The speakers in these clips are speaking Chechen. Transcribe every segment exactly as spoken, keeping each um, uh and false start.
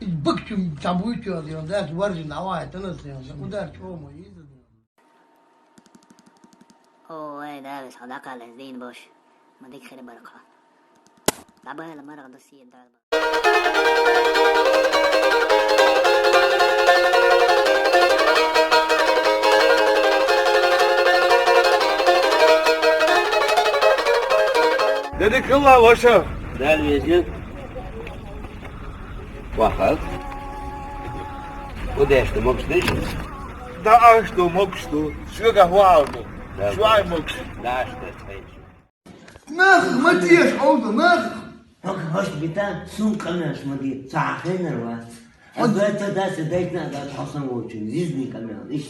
Бык чум чамбуй чуял, ён, да, варжи нава, это нас, ён, да, куда чё мы ездили? О, эй, да, весь ходакалес, дин бош. Мадик хире барха. Дабай ла марга досие, да. Дядя Крыла, ваша. Да, везет. Вахал. Куда что, мог слышать? Да, а что, мог что? Что, как вау, ну? Да, швай мог. Да, что, слышь. Нах, матеш, олда, нах. Хок, хош бита, сун камеш, мади, сахенер ва. Хок. Ага, та да, се дайт на, да, хосан вочу, зизни камеш, иш.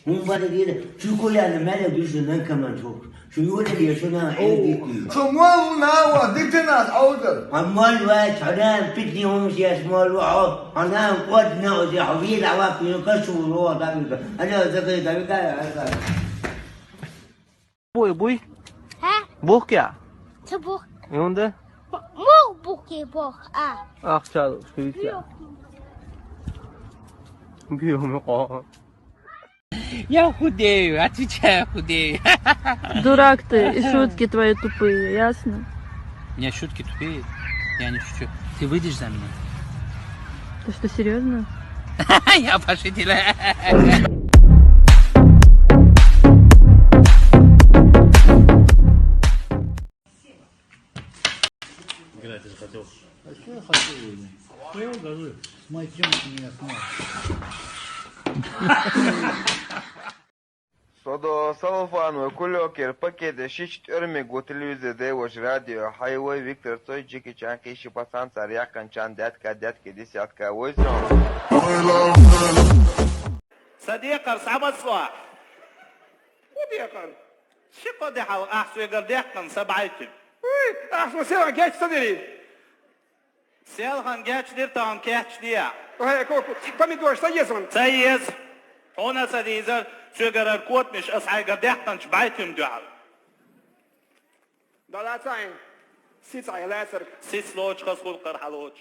Хум бари дире, чукуляна, мере, душу, нан камеш, хок. Шу юре, я шу на, э, дики. Шу мол, на, ва, дитинас, олда. А мол, ва, чаран, питни, хум, шеш, мол, ва, о. Ана, кот, на, о, я, ви, ла, ва, пи, ка, шу, ро, да, ви, да. Ана, за, да, ви, да, да. Буй, буй. Хе? Бух я? Чё бух? Юнде? Мух бух и бух, а. Ах, чё, скажите. Био мух. Я худею, отвечаю, худею. Дурак ты, и шутки твои тупые, ясно? У меня шутки тупые, я не шучу. Ты выйдешь за меня? Ты что, серьезно? Я пошутила. Играть ты захотел. А что я хотел? Что я говорю? С моей темы ты меня снял. Содо салфан ва кулёкер пакеде шич тёрми гу телевизор де ваш радио хайвай Виктор Цой Джеки Чан киши пацан цар якан чан дятка дятки десятка войзон. Садикар самасла. Кудикар. Ши кодихьал ахсуйгар дехкан сабайти. Уй, ахсу села геч садири. Селхан геч дир тан кеч дия. Ой, ку-, ку-, помидор са езон. Са ез. Она са дизер, цугарар котмиш, ас айгар дехкан чбайтим дуал. Далацайн. Сицай лацар. Сиц лоч, хас хул кар халоч.